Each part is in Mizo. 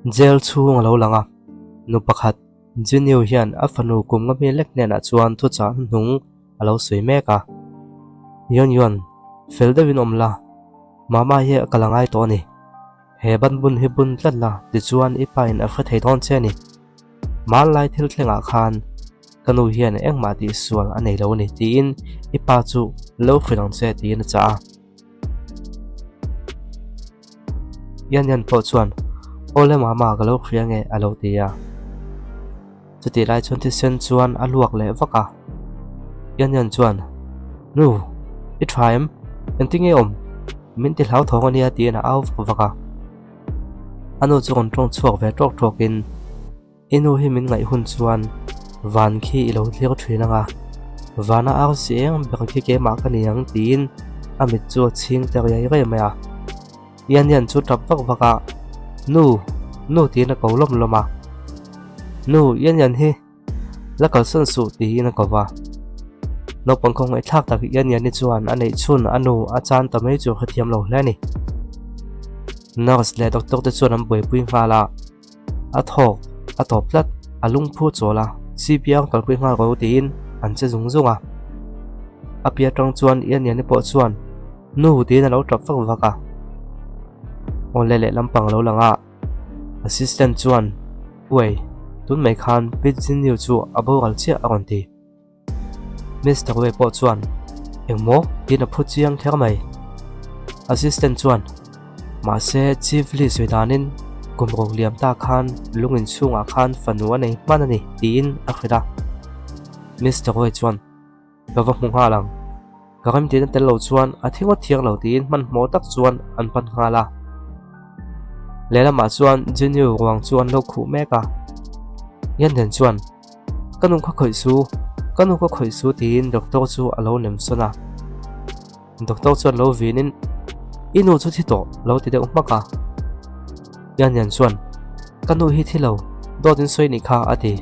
Jail chhung a lo lang a, nu pakhat Junior hian a fanu kum nga hmel lek hnenah chuan thuchah hnuhnung a lo sawi mek a. Yun Yun, fel deuhin awm la, Mama hi a kal a ngai tawh a ni. He ban bun hi bun tlat la, tichuan i pa in a hre thei dawn che a ni. Hmanlai thil thlengah khan ka nu hian engmah tihsual a nei lo a ni tiin i pa chu lo hrilh ang che tiin a chah a. Yan Yan pawh chuan, Awle mama ka lo hria nge a lo ti a. Chutih lai chuan thisen chuan a luak leh vak a. Yan Yan chuan, Nu, i tha em? Engtin nge awm? Min ti hlauthawng a nia tiin a au vak vak a. A nu chu rawn tawng chhuak ve tawk tawkin, I nu hi min ngaih hun chuan van khi i lo thlir thin ang a, vana arsi eng ber khi keimah ka ni ang tiin a mit chu a chhing ta riai riai mai a. Yan Yan chu tap vak vak a, Nu, nu tiin a ko lawm lawm a. Nu, Yan Yan hi la kalsan suh tiin a ko va. Naupang khawngaih thlak tak Yan Yan-i chuan a neih chhun a nu a chan ta mai chu a hrethiam lo hle a ni. Nurse leh doctor te chuan an buaipui nghal a. A thawk a tawp tlat, a lungphu chawl a, CPR kalpui nghal ro tiin an che zung zung a. A pi atang chuan Ian-Ian-i pawh chuan Nu tiin a lo tap vak vak a. Awle lehlam pang a lo lang a, assistant chuan Uai, tun mai khan Pi Jinyu chu a boral chiah a rawn ti. Mister Wei pawh chuan, Engmaw? tiin a phu chiang kher mai. Assistant chuan, Mahse, Chief Lee sawi danin kum ruk liam ta khan lung inchhungah khan fanu a nei hman a ni, tiin a hrilh a. Mister Wei chuan, Ka va hmu nghal ang. Ka remtihna tel lo chuan a thi ngawt thiang lo tiin hmanhmawh tak chuan an pan nghal a. Lehlamah chuan Junior ruang chu an lo khuh mek a. Yan nen chuan, Ka nu kha khawih su, ka nu kha khawih su tiin doctor chu a lo nem sawn a. Doctor chuan lo vinin, I nu chu thi tawh lo ti deuh hmak a. Yan Yan chuan, Ka nu hi thi lo, dawt in sawi nih kha a ti.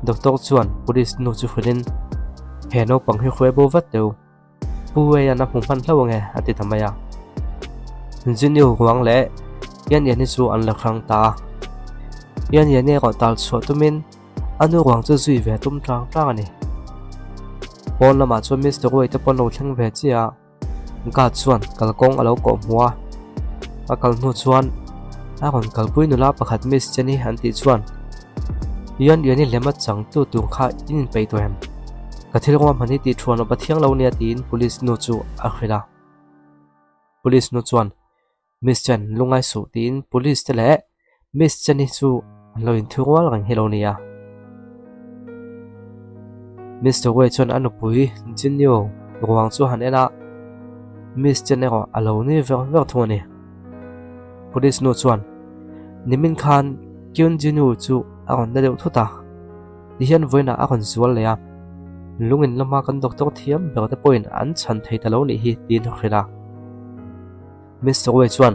Doctor chuan police nu chu hrilhin, He naupang hi hruai bo vat teu. Pu Weian a hmu hman hlauh ange a ti ta mai a. Junior ruang leh Yan Yan hi chu an la hrang ta a. Yan Yan erawh tal chhuah tumin a nu ruang chu zui ve tum tlang tlang a ni. Pawn lamah chuan Mister Wei te pawh an lo thleng ve chiah a. Guard chuan kalkawng a lo kawh hmu a. A kal hnu chuan a rawn kalpui nula pakhat Miss Jenny an tih chuan Yan Yan-i lem a changtu tur kha in inpeih tawh em? Ka thil ruahman hi tih thuan awp a thiang lo nia tiin police nu chu a hrilh a. Police nu chuan Miss Chen lungai suh tiin police te leh Miss Chen-i chu an lo inthu rual reng hi lo nia. Mister Wei chuan a nupui Jinyu ruang chu a han en a, Miss Chen erawh a lo nui ver ver thung a ni. Police nu chuan nimin khan Kyun Jinyu chu a rawn na deuh thut a. Tihian vawiinah a rawn zual leh a, lungin lama kan doctor thiam ber te pawhin an chhan thei ta lo nih hi tiin a hrilh a. Mister Wei chuan,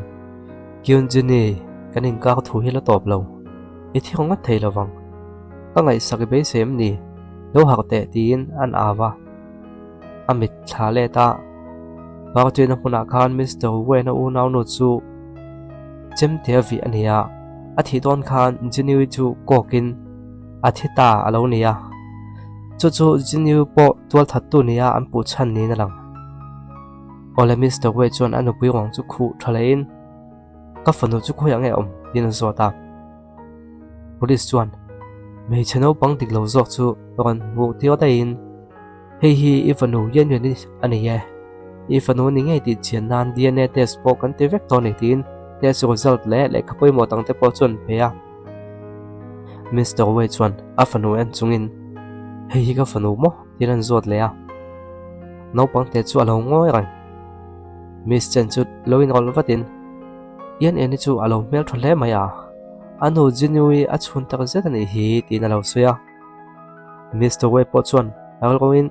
Kyun Jini, kan inkar thu hi la tawp lo, i thi ngawt thei lo vang. Ka ngaihsak i beisei em ni? Lo harh teh tiin an au a. A mit thla let a, party na hmunah khan Mister Wayne-a unaunu chu chemte a vih a ni a, a thih dawn khan Jinny chu kawkin a thi ta a lo ni a. Chu chu Jinny pawh tualthattu nia an puh chhan niin a lang. Awle Mister Wayne chuan a nupui ruang chu khuh tha lehin, Ka fanu chu khawiah nge a awm? tiin a zawt a. Police chuan hmeichhe naupang dik lo zawk chu rawn hmuh tir daihin hei hi i fanu Yan Yuan-i a ni e, i fanu a ni ngei tih chian nan DNA test pawh kan ti vek tawh a ni tiin test result leh lehkha pawimawh dang te pawh chu an pe a. Mister Wei chuan a fanu en chungin hei hi ka fanu maw tiin an zawt leh a, naupang te chu a lo ngawi reng. Miss Chen chu lo inrawlh vatin Yan Eni chu a lo hmel tha hle mai a, a nu Jinyu-i a chhun tak zet a nih hi tiin a lo sawi a. Mister Wei pawh chuan a rilruin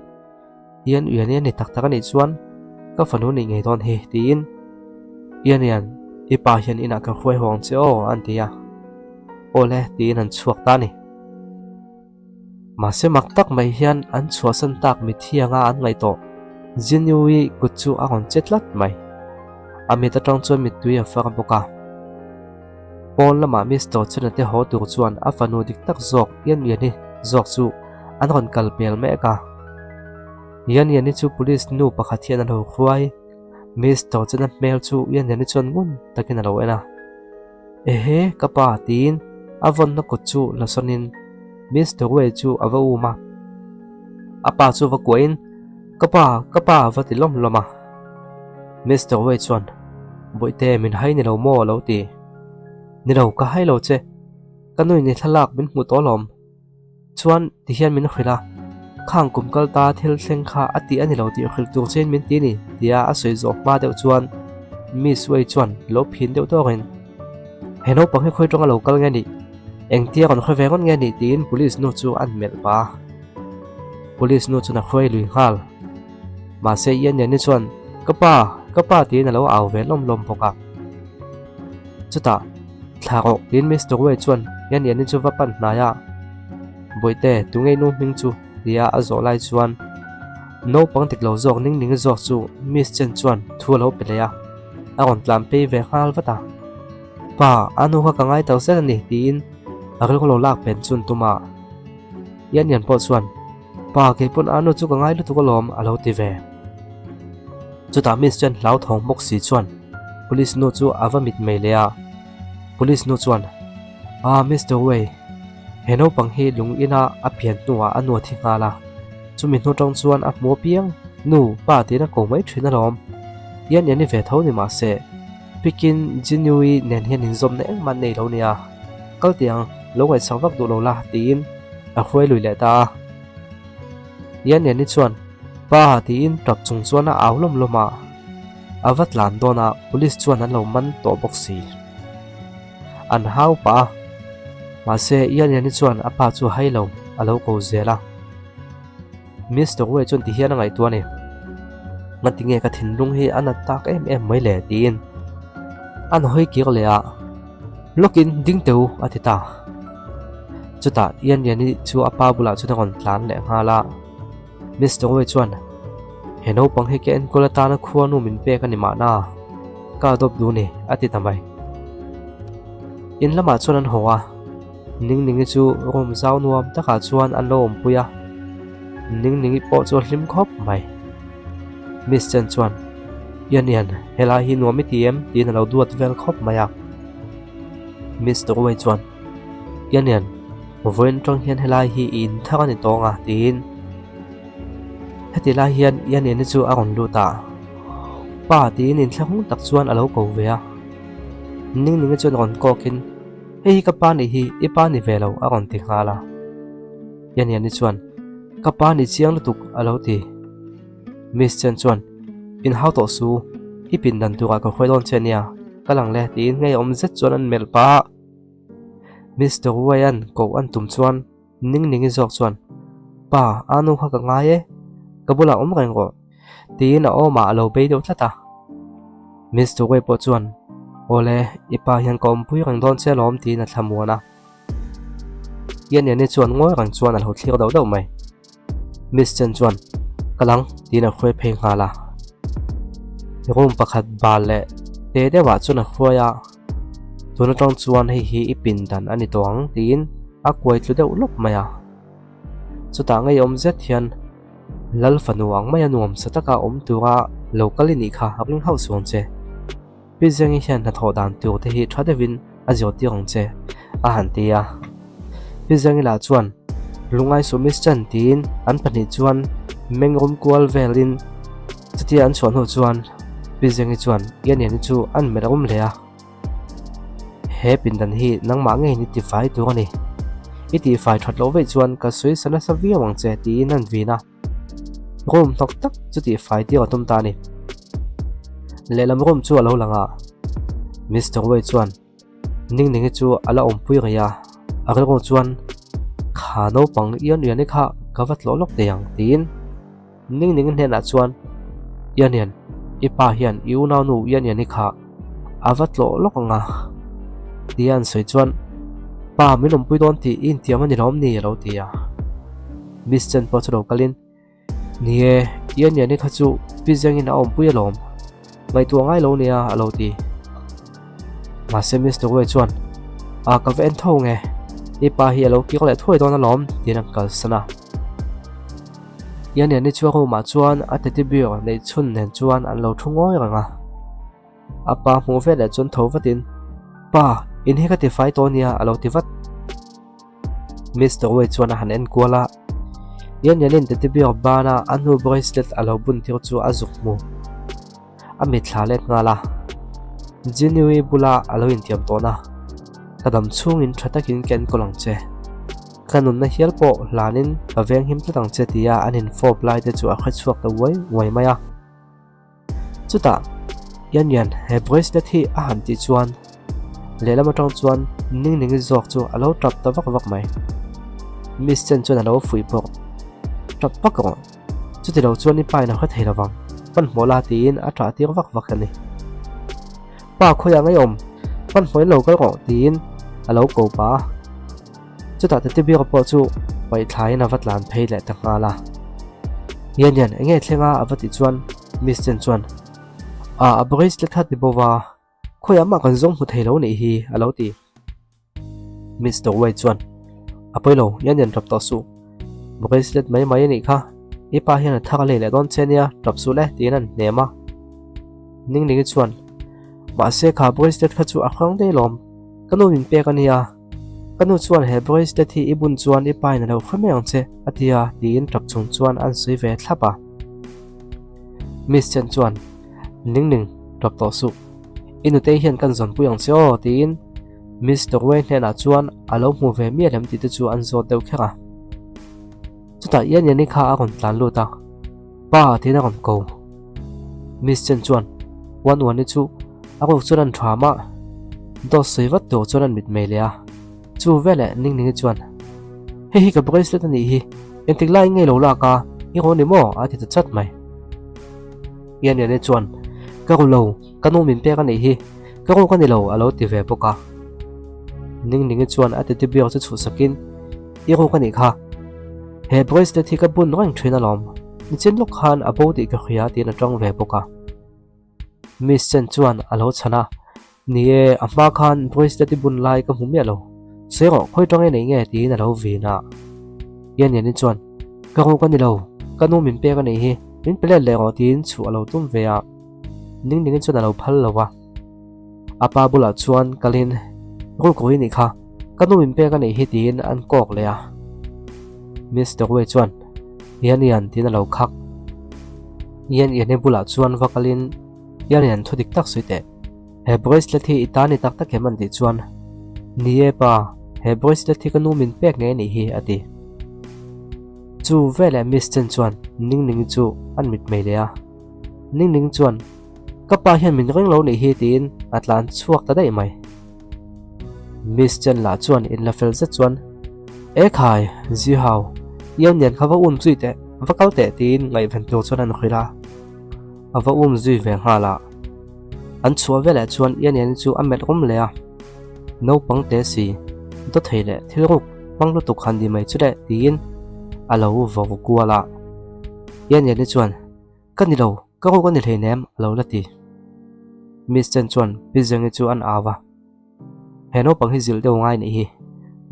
Yan Eni a ni tak tak a nih chuan ka fanu nih ngei dawn hi tiin Yan Yan i pa hian inah ka hruai haw ang che aw an ti a. Awle tiin an chhuak ta a ni. Mahse mak tak mai hian an chhuahsan tak mithianga an ngaih tawh Jinyu-i kut chu a rawn che tlat mai. A mit atang chuan mittui a far bawk a. Pawn lamah Mister Chen-a te haw tur chuan a fanu dik tak zawk Yan Liani zawk chu an rawn kal pel mek a. Yan Liani chu police nu pakhat hian a lo hruai. Mister Chen-a hmel chu Yan Liani chuan ngun takin a lo en a. Ehe, ka pa tiin a vawnna kut chu la sawnin Mister Wei chu a va um a. A pa chu va kuahin, Ka pa, ka pa a va ti lawm lawm a. Mister Wei chuan, Bawihte, min hai ni lo maw? a lo ti. Ni lo, ka hai lo che. Ka nuin i thlalak min hmuh tawh alawm. Chuan ti hian min hrilh a, Khang kum kal ta thil thleng kha a tih a ni lo tih hrilh tur chein min ti a ni, tia a sawi zawh hma deuh chuan Miss Wei chuan lo phin deuh tawkin, He naupang hi khawi tawng a lo kal nge nih? Engtia rawn hre ve ngawt nge nih? tiin police nu chu an melh pah a. Police nu chuan a hruai lui nghal. Mahse Ian Liani chuan, Ka pa! Ka pa! tiin a lo au ve lawm lawm bawk a. Chutah, Thla rawh tiin Mister Wei chuan Ian Liani chu va pan hnai a, Bawihte, tunge nu hming chu? tia a zawh lai chuan naupang dik lo zawk ning ning zawk chu Miss Chen chuan thu a lo pe leh a, a rawn tlan phei ve nghal vat a. Pa, a nu kha ka ngai tak zet a ni tiin a rilru lo lak pen chun tum a. Ian Lian pawh chuan, Pa, kei pawn a nu chu ka ngai lutuk alawm, a lo ti ve. Chutah Miss Chen hlauthawng bawk si chuan Police nu chu a va mit mai leh a. Police nu chuan, Ah, Mister Wei, he naupang hi lung ina a pian hnuah a nu a thi nghal a. Chumi hnu tang chuan a hmu apiang, Nu, pa tiin a ko mai thin alawm. Ian Lian i ve tho ni mahse, Pikin Jinyu-i nen hian inzawmna engmah nei lo nia, kal tih ang, lo ngaihsak vak duh lo la, tiin a hruai lui leh ta a. Yan Liani chuan, Pa, tiin tap chung chuan a au lawm lawm a. A va tlan dawn a, police chuan an lo man tawh bawk si. An hau pah a, mahse Yan Liani chuan a pa chu hai lo, a lo ko zel a. Mister Wei chuan ti hian a ngaihtuah a ni. Ngati nge ka thinlung hi a nat tak em em mai le tiin an hawi kir leh a, Lawkin ding teh u a ti ta. Chutah Ian Liani chu a pa bulah chuan a rawn tlan leh nghal a. Mister Wei chuan, He naupang hi ka enkawl atana khuanu min pek a ni mahna, ka adopt duh ni a ti ta mai. In lamah chuan an haw a. Ningningi chu room zau nuam takah chuan an lo awmpui a, Ningningi pawh chu a hlim khawp mai. Miss Chen chuan, Ian Ian, helai hi nuam i ti em? tiin a lo duat vel khawp mai a. Miss Dawei chuan, Ian Ian, vawiin atang hian helai hi i in thar a ni tawng a, tiin. Heti lai hian Ian Ian-i chu a rawn lut a, Pa tiin inthlahrung tak chuan a lo ko ve a. Ningningi chuan rawn kawkin, Hei hi ka pa nih hi, i pa ni ve lo, a rawn ti nghal a. Yaniani chuan, Ka pa ni chiang lutuk, a lo ti. Miss Chen chuan, In hau tawh su, i pindan turah ka hruai dawn che nia, ka lang le, tiin ngeiawm zet chuan an melh pah a. Mister Wei-a'n koh an tum chuan Ningningi zawk chuan, Pa, a nu kha ka ngai e, ka bulah awm reng rawh, tiin a awmah a lo bei deuh tlat a. Mister Wei pawh chuan, Awle, i pa hian ka awmpui reng dawn che alawm, tiin a thlamuan a. Ian Iani chuan ngawi reng chuan a lo thlir dauh dauh mai. Miss Chen chuan, Ka lang, tiin a hruai phei nghal a. Room pakhat bal leh te deuhah chuan a hruai a. Tun atang chuan hei hi i pindan a ni tawh ang tiin a kuai tlu deuh lawk mai a. Chutah ngeiawm zet hian Lal fanu ang maia nuamsa taka awm tura lo kal i nih kha a ring hauh suang che. Pi Zengi hian hnathawh dan tur te hi tha deuhin a zirtir ang che a han ti a. Pi Zengi lah chuan Lungai Sumis Chan tiin an pahnih chuan meng rum kual velin Chutia an chhuah hnu chuan Pi Zengi chuan Ianiani chu an melh rum hle a, He pindan hi nangmah ngeiin i tifai tur a ni. I tihfai that loh veih chuan ka sawi sa nasa viau ang che tiin an vin a. Room hnawk tak chu tihfai tir a tum ta a ni. Lehlam room chu a lo lang a, Mister Wei chuan Ningningi chu a la awmpui rih a, a rilru chuan, Kha naupang Ian Iani kha ka va tlawh lawk thei ang, tiin Ningningi hnenah chuan, Ian Ian, i pa hian i unaunu Ian Iani kha a va tlawh lawk ang a, tia an sawi chuan, Pa, min awmpui dawn tih i intiam a ni lawm ni? a lo ti a. Miss Chen pawh chu lo kalin, Ni e, Ian Iani kha chu Pi Zengin a awmpui alawm. Ngaihtuah ngai lo nia a lo ti. Mahse Mister Wei chuan, A ka va en tho nge, i pa hi a lo kir leh thuai dawn alawm, tiin an kalsan a. Ian Iani chu a room ah chuan a teddy bear neih chhun nen chuan an lo thu ngawi reng a. A pa hmuh veleh chuan tho vatin, Pa, in hi ka tifai tawh ania, a lo ti vat. Mister Wei chuan a han en kual a, Ian Iani'n teddy bear bana a hnu bracelet a lo bun tir chu a zuk hmu. A mitthla let nghal a, Jinui bula a lo intiam tawhna, Ka dam chhungin tha takin ka enkawl ang che. Ka nunna hial pawh hlanin ka venghim tlat ang che tia an infawp lai te chu a hre chhuak ta uai uai mai a. Chutah, Yan Yan, he bracelet hi a han tih chuan lehlam atang chuan Ningningi zawk chu a lo tap ta vak vak mai. Miss Chen chuan a lo fuih bawk, Tap vak rawh. Chuti lo chuan i pa in a hre thei lo vang, hmanhmawh la tiin a ṭah tir vak vak a ni. Pa khawiah ngei awm, hmanhmawh in lo kal rawh tiin a lo ko pah a. Chutah tete biak pawh chu paih thlaiin a va tlan phei leh ta nghal a. Yan Yan, enge thleng a? a va tih chuan Miss Chen chuan, A, a bracelet kha ti bo va, khawiah mah kan zawng hmu thei lo nih hi, a lo ti. Mister Wei chuan, A pawi lo, i an tap tawh suh. Bracelet mai mai a nih kha. I pa hian a thak a lei leh dawn che nia, tap suh le, tiin an hnem a. Ningningi chuan, Mahse kha bracelet kha chu a hrang daih lawm. Ka nu min pek a nia. Ka nu chuan he bracelet hi i bun chuan i pa in a lo hre mai ang che, a ti a, tiin tap chung chuan an sawi ve thlap a. Miss Chen chuan, Ningning, tap tawh suh. I nutei hian kan zawnpui ang che aw, tiin Mister Wei hnenah chuan a lo hmu ve mial em tih te chu an zawt deuh kher a. Chutah Yan Yani kha a rawn tlan lut a, Pa tiin a rawn ko. Miss Chen chuan Wan Wani chu a ruk chuan an ṭham a, dawt sawi vat tur chuan an mitmei leh a. Chu veleh Ningningi chuan, Hei hi ka bracelet a nih hi, engtik laiin nge lo lak a, i ru ni maw? a ti ta chat mai. Yan Yani chuan, Ka ru lo, ka nu min pek a nih hi, ka ruk a ni lo a lo ti ve bawk a. Ningningi chuan a titi biak chu chhuhsakin, I ruk a nih kha, he bracelet hi ka bun reng thin alawm, nichin lawk khan a bo tih ka hria tiin a tang ve bawk a. Miss Chen chuan a lo chhan a, Ni e, a hma khan bracelet i bun lai ka hmu miah lo. Sawi rawh, khawi tang e nei nge tiin a lo vin a. Yan Yani chuan, Ka ruk a ni lo, ka nu min pek a nih hi, min pe let leh rawh tiin chhuah a lo tum ve a. Ning ningin chuan a lo phal lo a. A pa bulah chuan kalin, Ruk rui nih kha, ka nu min pek a nih hi tiin an kawk leh a. Mister Wei chuan, Yan Yan tiin a lo khak. Yan Yani bulah chuan va kalin, Yan Yan thu dik tak sawi teh. He bracelet hi i ta ni tak tak em an tih chuan, Ni e pa, he bracelet hi ka nu min pek ngei a nih hi a ti. Chu veleh Miss Chen chuan Ningning chu an mitmei leh a. Ningning chuan, Ka pa hian min ring lo nih hi tiin a tlan chhuak ta daih mai. Miss Chen lah chuan inla fel zet chuan, E khai, Zihau, i onion kha va um zui teh, va kal teh tiin ngaihven tur chuan an hrilh a. A va um zui ve nghal a. An chhuah veleh chuan Ian-ian chu a melh rum leh a, Naupang te si, dawthei leh thil ruk hmang lutuk han ni mai chu leh tiin a lo vau kual a. Ian-ian chuan, Ka ni lo, ka ruk a ni hleinem a lo la ti. Miss Chen chuan Pi Zengi chu an au a, He naupang hi zilh deuh ngai nih hi,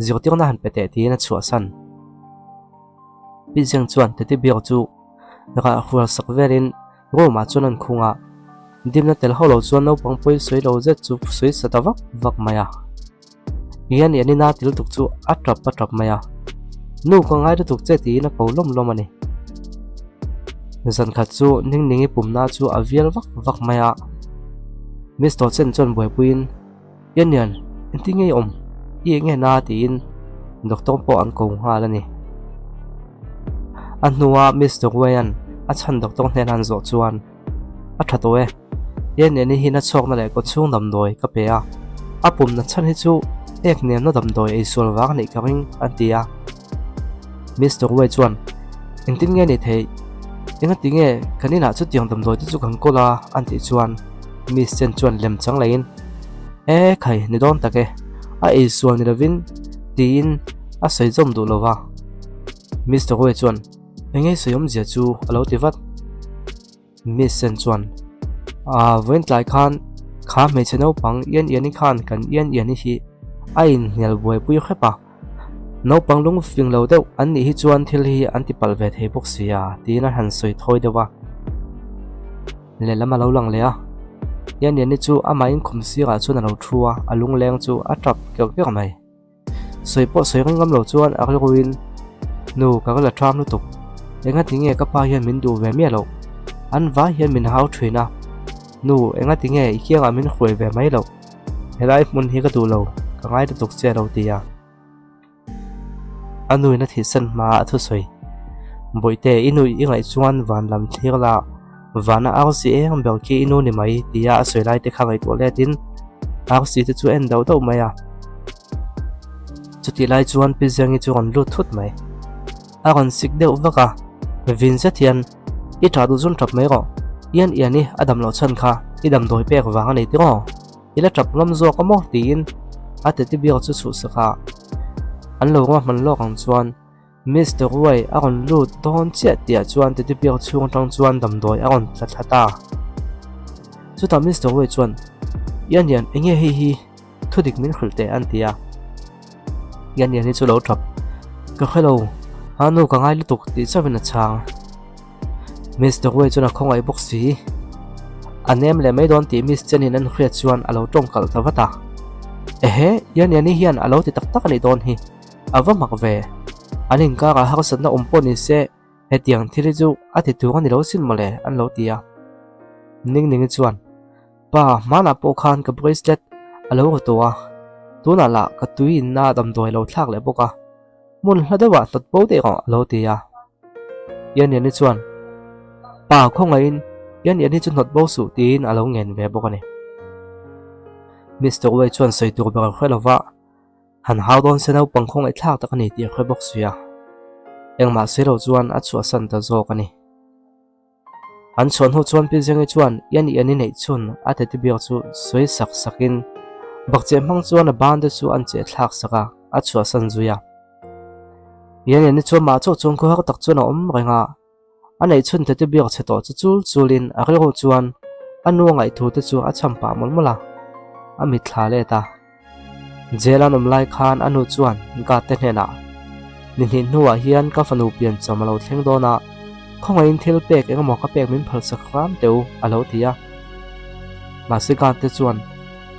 zirtirna han pe teh tiin a chhuahsan. Pi Zeng chuan Teddy Bear chu rah hrual sak velin Room ah chuan an khung a, dimna tel ho lo chuan naupang pawi sawi lo zet chu sawi sa ta vak vak mai a. Ian ian ina til tuk chu a tap a tap mai a, Nu ka ngai lutuk che tiin a ko lawm lawm a ni. Zan khat chu Ningningi pumna chu a vial vak vak mai a, Mister Chen chuan buaipuiin, Ian ian, engtin nge i awm? I eng nge na? tiin doctor pawh an ko nghal a ni. A hnua Mister Wei-a'n a chhan doctor hnena an zawh chuan, A tha tawh e, Ian ian-i hi na chhuakna leh kawchhung damdawi ka pe a, a pumna chhan hi chu ek nemna damdawi ei sual vang a nih ka ring, an ti a. Mister Wei chuan, Engtin nge ni theih? Engati nge kan inah chutiang damdawi te chu kan kawl a? an tih chuan Miss Chen chuan lem chang leiin, E khai, ni dawn tak e, a ei sual ni lovin tiin a sawi zawm duh lo va. Mister Wei chuan, Engei sawi awmzia chu a lo ti vat. Miss Chen chuan, Aa, vawiin tlai khan kha hmeichhe naupang Ian Iani khan kan Ian Iani hi A inhnial buaipui hrep a. Naupang lungfing lo deuh an nih hi chuan thil hi an tipalh ve thei bawk si a, tiin a han sawi thawi deuh a. Lehlam a lo lang leh a, Yanyani chu amah inkhum sirah chuan a lo thu a, a lungleng chu a tap keuh keuh mai. Sawi pawh sawi ring ngam lo chuan a rilruin, Nu, ka ril a ṭam lutuk. Engati nge ka pa hian min duh ve miah loh? An vai hian min hau ṭhin a. Nu, engati nge i kiangah min hruai ve mai loh? Helai hmun hi ka duh lo, ka ngai lutuk che a lo ti a. A nuin a thihsan hma a thusawi. Bawihte, i nui i ngaih chuan van lam thlir la, vana arsi eng ber khi i nu ni mai tia a sawi lai te kha ngaihtuah letin arsi te chu en dauh dauh mai a. Chutih lai chuan Pi Zengi chu rawn lut thut mai. A rawn sik deuh vak a, vin zet hian i tah duh zun tap mai rawh, Ian Ian i a dam loh chhan kha i damdawi pek vang a nei tiraw? I la tap ngam zawk a maw? tiin a tete biak chu chhuhsak a. An lo ruahman lawk ang chuan Mister Ruai a rawn lut dawn chiah tihah chuan tete biak chhung atang chuan damdawi a rawn tla thla ta. Chutah Mister Ruai chuan, Ian Ian, enge hei hi? Thudik min hrilh teh an ti a. Ian Ian hi chu lo tap, Ka hre lo, a nu ka ngai lutuk tih chauhin a chhang. Miss Dawei chuan a khawngaih bawk si. A nem leh mai dawn tih Miss Chen-in an hriat chuan a lo tawng kalh ta vat a. Ehe, Ian Ian-i hian a lo ti tak tak a nih dawn hi. A va mak ve. An inkarah harsatna awm pawh ni se, hetiang thil hi chu a ti tur a ni lo sin mawle, an lo ti a. Ningningi chuan, Pa, hmanah pawh khan ka bracelet a lo ru tawh a, tunah lah ka tui inna damdawi a lo thlak leh bawk a. Hmun hla deuhah hnawt bo daih rawh a lo ti a. Ianiani chuan, Pa, khawngaihin Ianiani chu hnawt bo suh tiin a lo ngen ve bawk a ni. Mister Wei chuan sawi tur ber a hre lova, han hau dawn se naupang khawngaih thlak tak a ni tih a hre bawk si a. Engmah sawi lo chuan a chhuahsan ta zawk a ni. An chhuah hnu chuan Pi Zengi chuan Ian Ian-i neih chhun a tete biak chu sawi sak sakin bakcheh hmang chuan a ban te chu an cheh thlak sak a, a chhuahsan zui a. Ian Ian-i chuan mah chauh chuan khaw har tak chuan a awm reng a, a neih chhun tete biak chhe tawh chu chul chulin a rilru chuan a nu a ngaihthu te chu a cham pah mawlh mawlh a, a mitthla let a. Jail an awm lai khan a nu chuan guard te hnenah, Ni hnih hnuah hian ka fanu piancham a lo thleng dawn a, khawngaihin thil pek engemaw ka pek min phalsak hram teh u, a lo ti a. Mahse guard te chuan,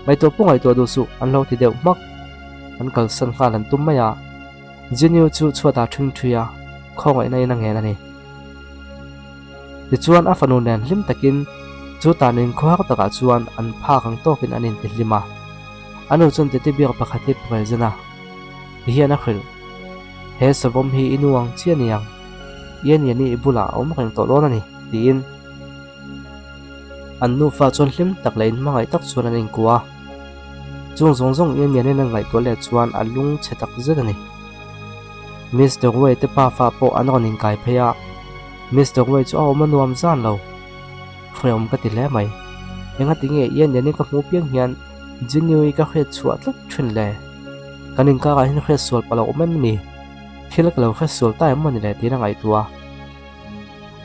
Ngaihtuah pawh ngaihtuah duh suh, an lo ti deuh hmak. An kalsan nghal an tum mai a. Jinyu chu chhuatah ṭhing ṭhui a, khawngaihna in a ngen a ni. Tichuan a fanu nen hlim takin chu tan inkhawhak takah chuan an phak ang tawkin an intihlim a. A nu chuan tete biak pakhat hi present a, ti hian a hrilh, He savawm hi i nu ang chiah a ni ang, Ian Ian-i i bulah a awm reng tawh dawn a ni, tiin. An nufa chuan hlim tak leh inhmangaih tak chuan an inkuah a. Chung zawng zawng Ian Ian-in a ngaihtuah leh chuan a lung chhe tak zet a ni. Miss Dongwei te pafa pawh an rawn inkai phei a, Miss Dongwei chu a awm a nuam zan lo. Hrehawm ka ti hle mai. Engati nge Ian Ian-i ka hmuh piang hian Jinyu-i ka hriat chhuah tlat thin le? Kan inkarah hian hriat sual pah lo awm em ni? Thil ka lo hre sual ta em maw ni le tiin a ngaihtuah a.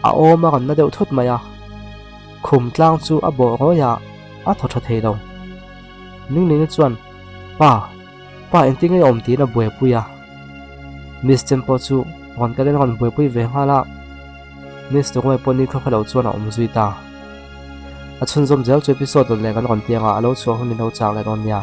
A awm a rawn na deuh thut mai a, khum tlang chu a bawh rawi a, a thaw tha thei lo. Ningningi chuan, Pa! Pa engtin nge awm tiin a buaipui a. Miss Chen pawh chu rawn kalin a rawn buaipui ve nghal a. Miss Dongwei pawh ni khawkhaw lo chuan a awm zui ta. A chhunzawm zel chu episode dawt leh kan rawn tiang a, a lo chhuah hun in lo chak leh dawn nia.